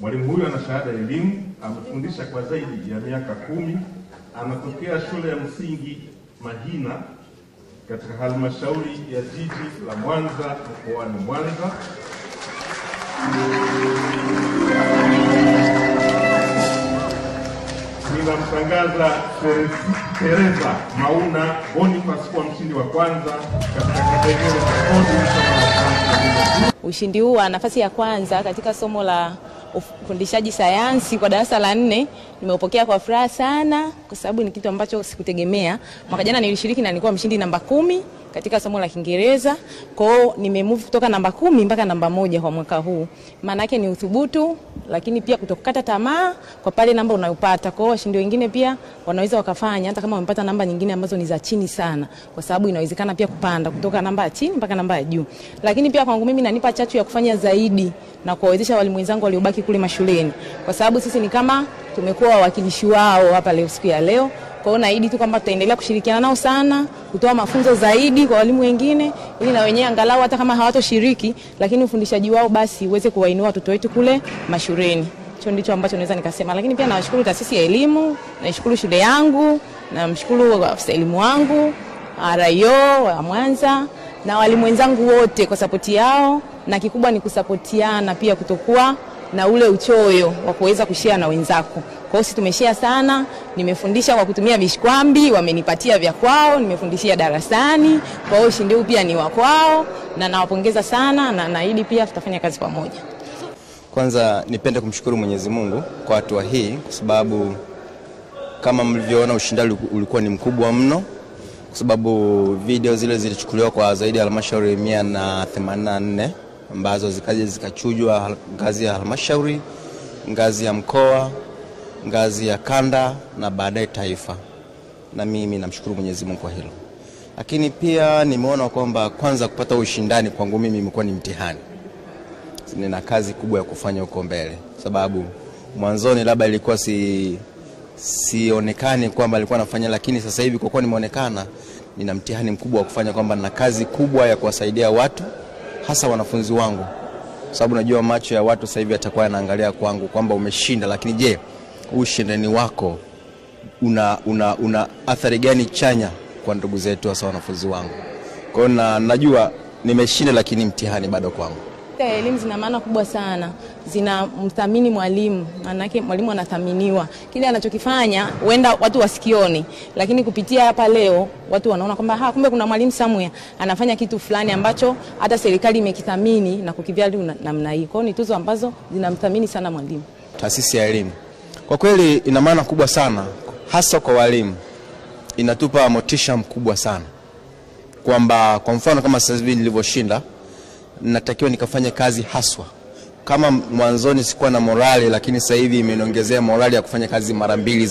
Mwalimu huyu ana shahada ya elimu, amefundisha kwa zaidi ya miaka 10, anatokea shule ya msingi Mahina katika halmashauri ya jiji la Mwanza mkoani Mwanza. Ninamtangaza Teresa Mauna Boniface kuwa mshindi wa kwanza katika kipengele cha kodi somo la sayansi. Ushindi huu wa nafasi ya kwanza katika somo la ufundishaji sayansi kwa darasa la 4 nimeupokea kwa furaha sana, kwa sababu ni kitu ambacho sikutegemea. Mwaka jana nilishiriki na nilikuwa mshindi namba 10 katika somo la Kiingereza. Kwa hiyo nimemove kutoka namba 10 mpaka namba 1 kwa mwaka huu. Maana yake ni uthubutu, lakini pia kutokata tamaa kwa pale namba unayopata. Kwa hiyo washindi wengine pia wanaweza wakafanya hata kama wamepata namba nyingine ambazo ni za chini sana, kwa sababu inawezekana pia kupanda kutoka namba ya chini mpaka namba ya juu. Lakini pia kwangu mimi inanipa chachu ya kufanya zaidi na kuwawezesha walimu wenzangu waliobaki kule mashuleni, kwa sababu sisi ni kama tumekuwa wawakilishi wao hapa leo, siku ya leo. Kwa hiyo naahidi tu kwamba tutaendelea kushirikiana nao sana, kutoa mafunzo zaidi kwa walimu wengine, ili na wenyewe angalau hata kama hawatoshiriki, lakini ufundishaji wao basi uweze kuwainua watoto wetu kule mashuleni. Hicho ndicho ambacho naweza nikasema. Lakini pia nawashukuru taasisi ya elimu, naishukuru shule yangu, namshukuru afisa elimu wangu, RIO wa Mwanza na walimu wenzangu wote kwa sapoti yao, na kikubwa ni kusapotiana pia, kutokuwa na ule uchoyo wa kuweza kushare na wenzako. Kwa hiyo sisi tumeshare sana, nimefundisha kwa kutumia vishikwambi, wamenipatia vya kwao, nimefundishia darasani. Kwa hiyo ushindi huu pia ni wa kwao na nawapongeza sana, na naahidi pia tutafanya kazi pamoja. Kwanza nipende kumshukuru Mwenyezi Mungu kwa hatua hii, kwa sababu kama mlivyoona ushindani ulikuwa ni mkubwa mno, kwa sababu video zile zilichukuliwa kwa zaidi ya halmashauri 184 ambazo zikaja zikachujwa ngazi ya halmashauri, ngazi ya mkoa, ngazi ya kanda na baadaye taifa. Na mimi namshukuru Mwenyezi Mungu kwa hilo. Lakini pia nimeona kwamba kwanza kupata ushindani kwangu mimi imekuwa ni mtihani. Nina kazi kubwa ya kufanya huko mbele, sababu mwanzoni labda ilikuwa sionekani kwamba alikuwa anafanya, lakini sasa hivi kwa kuwa nimeonekana, nina mtihani mkubwa wa kufanya, kwamba nina kazi kubwa ya kuwasaidia watu, hasa wanafunzi wangu, sababu najua macho ya watu sasa hivi yatakuwa yanaangalia kwangu kwamba umeshinda, lakini je, ushindani wako una athari gani chanya kwa ndugu zetu, hasa wanafunzi wangu. Kwa hiyo najua nimeshinda, lakini mtihani bado kwangu. Elimu zina maana kubwa sana, zinamthamini mwalimu, maana yake mwalimu anathaminiwa. Kile anachokifanya huenda watu wasikione, lakini kupitia hapa leo watu wanaona kwamba kumbe kuna mwalimu somewhere anafanya kitu fulani ambacho hata serikali imekithamini na kukivalue namna hii. Kwa hiyo ni tuzo ambazo zinamthamini sana mwalimu. Taasisi ya elimu kwa kweli ina maana kubwa sana, hasa kwa walimu. Inatupa motisha mkubwa sana, kwamba kwa mfano kama sasa hivi nilivyoshinda, natakiwa nikafanye kazi haswa. Kama mwanzoni sikuwa na morali, lakini sasa hivi imeniongezea morali ya kufanya kazi mara mbili.